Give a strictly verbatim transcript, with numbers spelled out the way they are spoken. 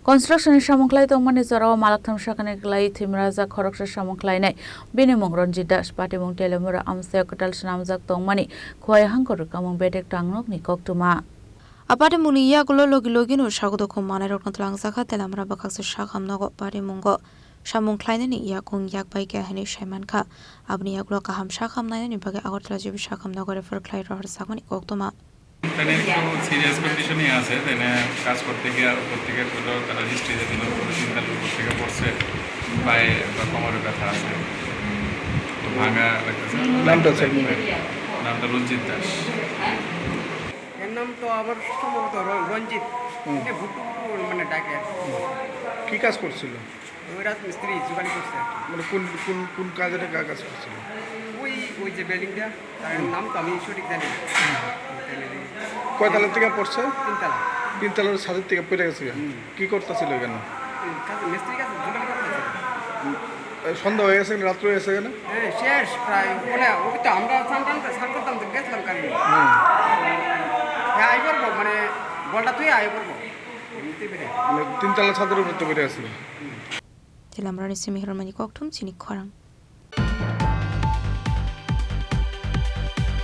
Construction ni samung khlai tongmani jorao malaktham sakani kwlai thwimrajak khoroksa samung khlainai. Bini mung Ranjit Das, patimung Telamura amchaio kwtal swnamjak tongmani Khowai Hangkor rwkhamung bedek tangnokni koktwma. A patimungni yagulo logi logino sago dokhum manai rokno twlangjak kha Telamura bwkhaksa sakham nogo patimungo samung khlainani yakung yak bai khe hinwi saimankha. Aboni yagulo kaham sakham nainani bagwi Agartala G B sakham nogo refer khlai rohorjakmani koktwma. তাহলে একটু সিরিয়াস কন্ডিশনে আছে, তাহলে কাজ করতে গিয়ে, করতে গিয়ে পুরো তারা হিস্ট্রি দেখলো, পুরো তিন তালার উপর থেকে পড়ছে, পায়ে বা কোমরে ব্যথা আছে, তো ভাঙা লাগতেছে। নামটা স্যার? নামটা রঞ্জিত দাস। এর নাম তো আবার সম্ভবত র-, রঞ্জিত। হুম। এ ভুট্টু ভুট্টু মানে ডাকে আর কি। কি কাজ করছিল? ওই রাজমিস্ত্রি জোগাড়ি করছে আর কি। মানে কোন, কোন, কোন কাজের কা-, কাজ করছিল? ওই, ওই যে বিল্ডিংটা, তার নাম তো আমি সঠিক জানি না। কয় তলা থেকে পড়ছে? তিনতলা। তিনতলার ছাদের থেকে পড়ে গেছে? হুম। কি করতেছিল এখানে? ওই কাজে, মিস্ত্রির কাছে জোগাড়ি করতেছিল। এই সন্ধ্যা হয়ে গেছে, রাত্রে হয়ে গেছে কেন? হ্যাঁ, শেষ প্রায়। মানে, ওই তো আমরা স্নান টান, স্নান করতাম তো গেছিলাম কালকে। হুম। হ্যাঁ, আই পড়বো, মানে, বলটা তুই আই পড়বো। এমনিতেই বেড়ে। মানে, তিনতলা ছাদের উপর তো বেড়ে আসলো। Telamurani simi hirmani kokthum chini khorang.